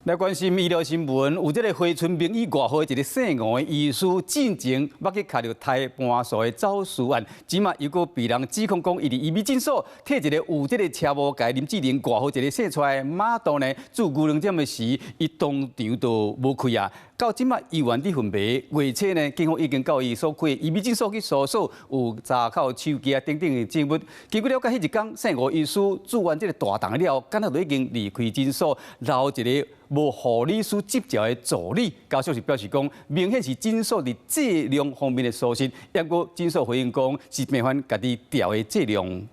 來關心醫療新聞，有這个回春名醫外號一个姓吳的醫師，進前捌去敲著胎盤素的走私案，這馬又閣被人指控講，伊佇醫美診所替一个有這个車無界林志玲外號一个生出來的媽肚呢，注牛奶針的時，伊當場就無開啊。到這馬猶原佇昏迷，月初呢，警方已經到伊所開的醫美診所去搜索，有查扣手機啊等等的證物。根據了解，彼一工姓吳醫師注完這个大腸了後，敢若就已經離開診所，留一个無護理師執照的助理。家屬是表示講，明顯是診所佇劑量方面的疏失。不過診所回應講，是病患家己調的劑量。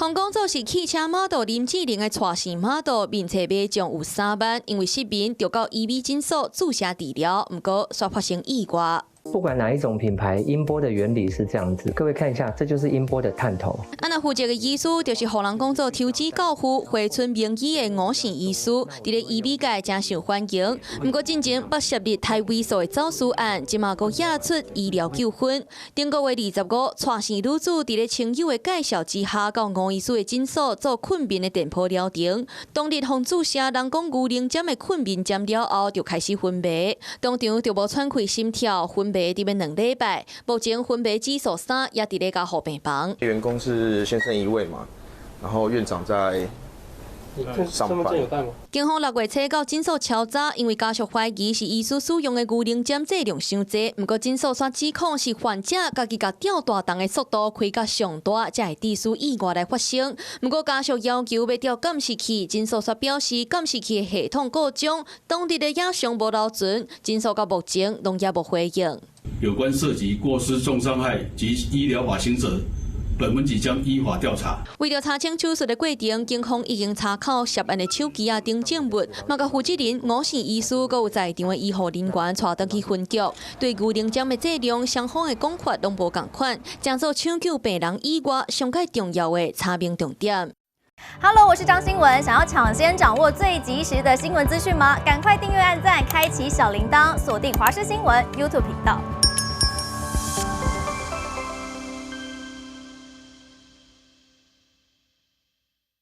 予講做是汽車 model 林志玲的娶生 model，面冊買將有3萬，因為失眠，就到醫美診所注射治療，毋過煞發生意外。不管哪一種品牌，音波的原理是這樣子。各位看一下，這就是音波的探頭。啊，若負責的醫師就是予人講做抽脂教父、回春名醫的吳姓醫師，佇咧醫美界誠受歡迎。毋過進前捌涉入胎位素的走私案，這馬閣惹出醫療糾紛。頂個月25，蔡姓女子佇咧親友的介紹之下，到吳醫師的診所做睏眠的電波療程。當日予注射人講牛奶針的睏眠針了後，就開始昏迷，當場就無喘氣、心跳，昏迷佇咧2禮拜，目前昏迷指數3，也佇咧加護病房。員工是先生一位嘛，然後院長在上班。警方6月初到診所敲查，因為家屬懷疑是醫師使用的牛奶針劑量傷濟，毋過診所煞指控是患者家己共吊大腸的速度開甲上大，才會致使意外來發生。毋過家屬要求欲調監視器，診所煞表示監視器的系統故障，當日的影像無留存，診所到目前攏猶無回應。有關涉及過失重傷害及醫療法刑責，本分局將依法調查。為著查清手術的過程，警方已經查扣涉案的手機啊等證物，嘛共負責人吳姓醫師，閣有在場的醫護人員帶轉去分局。對牛奶針的劑量，雙方的講法攏無仝款，成做搶救病人以外上蓋重要的查明重點。 Hello，我是張新聞，想要搶先掌握最及時的新聞資訊嗎？趕快訂閱、按讚、開啟小鈴鐺，鎖定華視新聞 YouTube 頻道。